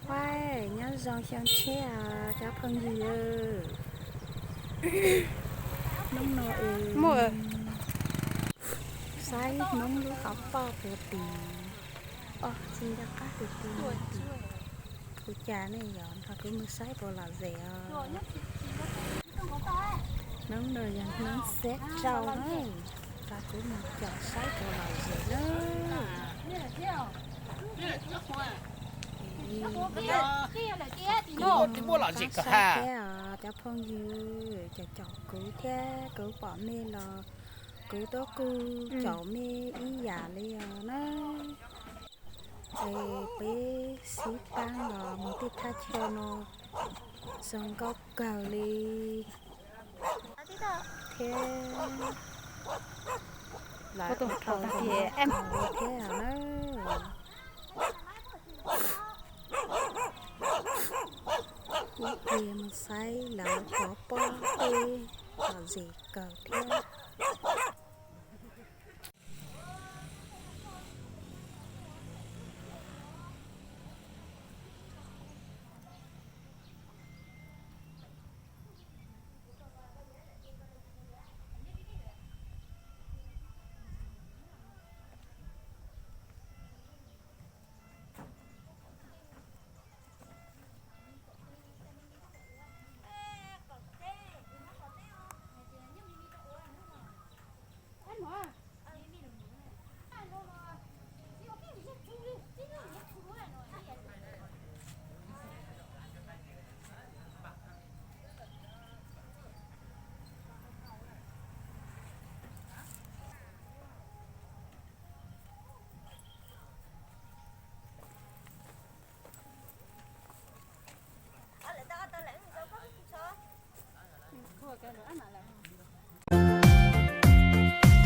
Huab, nyob zoo xyoo tshiab os cov phooj ywg. Hnub no es saib Hmoob lub hauv paus puas tim, o, tsis nco qab tus tim, tus cas ne yom, nrog kuv mus saib puas lom zem os. Hnub no yog hnub xiab rau na, nrog kuv mus caum saib puas lom zem na. Saib thiab os cov phooj ywg, caum caum kuv thiab, kuv pom mej los kuv twb kuj caum mej ib yam li os na. Es peb sib tab los mus tej thaj chaw no zoo nkauj kawg li thiab. Lawv ua rau tus thiab na. Ib pliag mus saib lawv pov pob teb lom zem kawg thiab.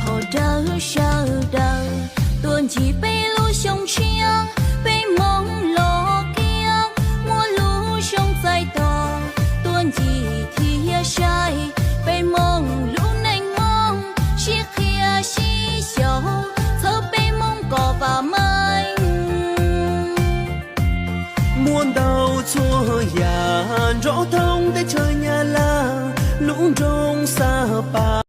Thov rawg sawv daws tuaj ncig peb lub xyoo tshiab, peb Hmoob los kiag muaj lub xyoo txais tos, tuaj ncig thiab saib peb Hmoob lub neej Hmoob sib qhia sib xyaum, txhawb peb Hmoob kom vam meej. Muaj ntau txhua yam nrov thoob teb chaws Nyab Laj, lub nroog Xab Pas.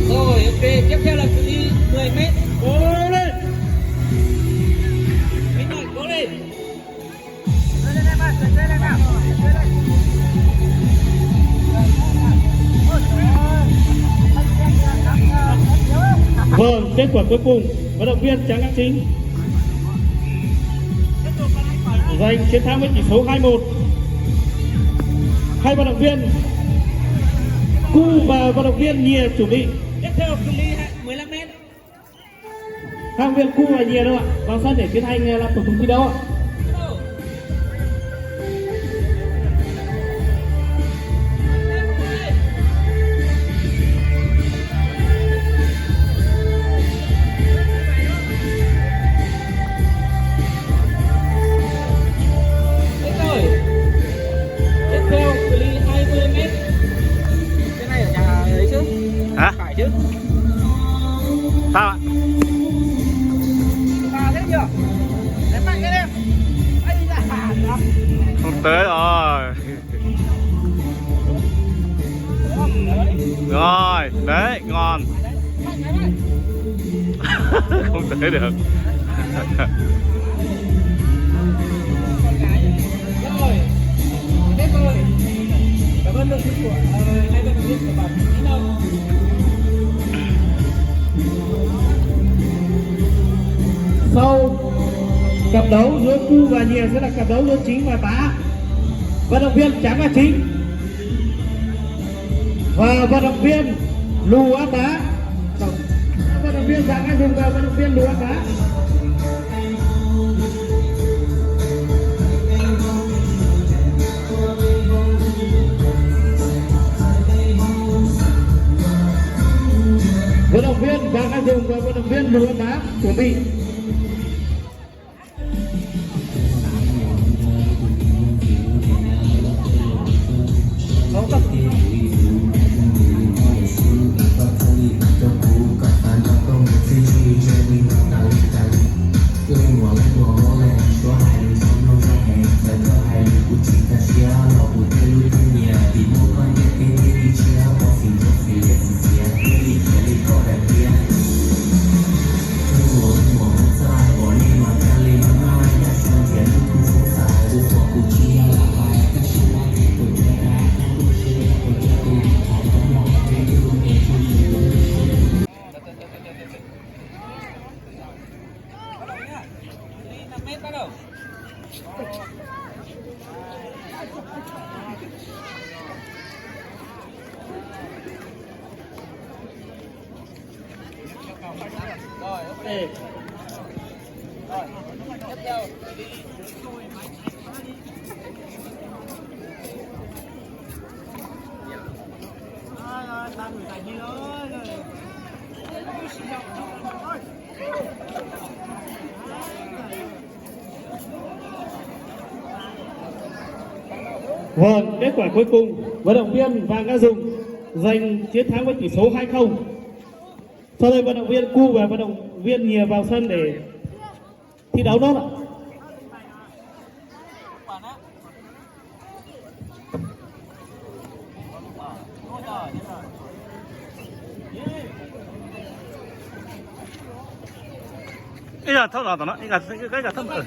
Rồi, ok, tiếp theo là cự ly mười mét. Cố lên. Minh Hoàng, cố lên. Vâng, kết quả cuối cùng, vận động viên Tráng Ngọc Chính giành chiến thắng với tỷ số hai một. Hai vận động viên Cu và vận động viên Nhìa chuẩn bị. Tiếp theo cự ly mười lăm mét. Hai vận động viên Cu và Nhìa đâu ạ? Vào sân để tiến hành, ờ, làm thủ tục thi đấu ạ. Hết rồi. Tiếp theo, cự ly hai mươi mét. Cái này ở nhà ấy chứ. Hả? Phải chứ. Sao ạ? Không tới rồi. Rồi, đấy, ngon. Không tới được. Sau cặp đấu giữa Cu và Nhìa sẽ là cặp đấu giữa Chính và Tá. Vận động viên Tráng và Chính. Và vận động viên Lù A Tá. Vận động viên Giàng A Dùng và vận động viên Lù A Tá. Vận động viên Giàng A Dùng và vận động viên Lù A Tá chuẩn bị. Vâng, kết quả cuối cùng, vận động viên Vàng Nga Dùng giành chiến thắng với tỷ số hai không. Sau đây, vận động viên Cu và vận động viên Nhìa vào sân để thi đấu nốt ạ. Ib yam thauj los tom no, ib yam thauj.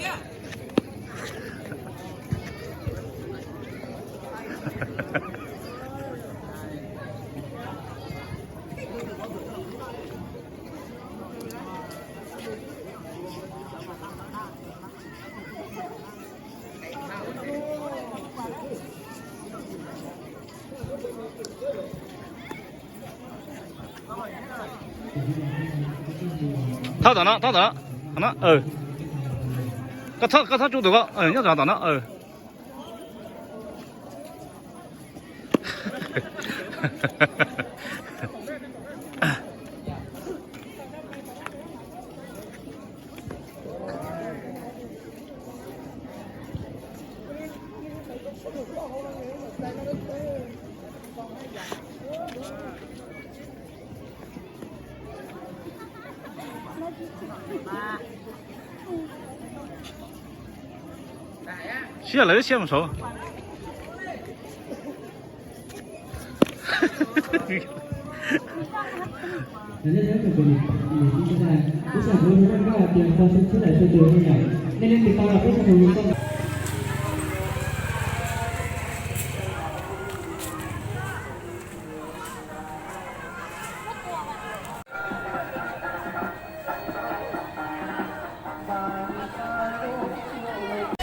Thauj tom no, thauj tom no. Koj thauj, koj thauj tsuj tus koj nyob tom no. Siab lawv siab mus saud.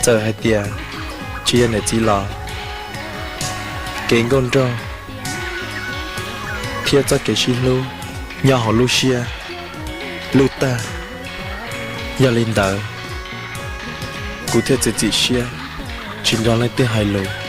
Txawm hais tias tsis yog niam txiv los, kev nkauj nraug thiab txoj kev sib hlub nyob hauv lub siab lwj tag. Yog li ntawd, kuv thiaj txiav txim siab tsis nrog leej twg hais lus.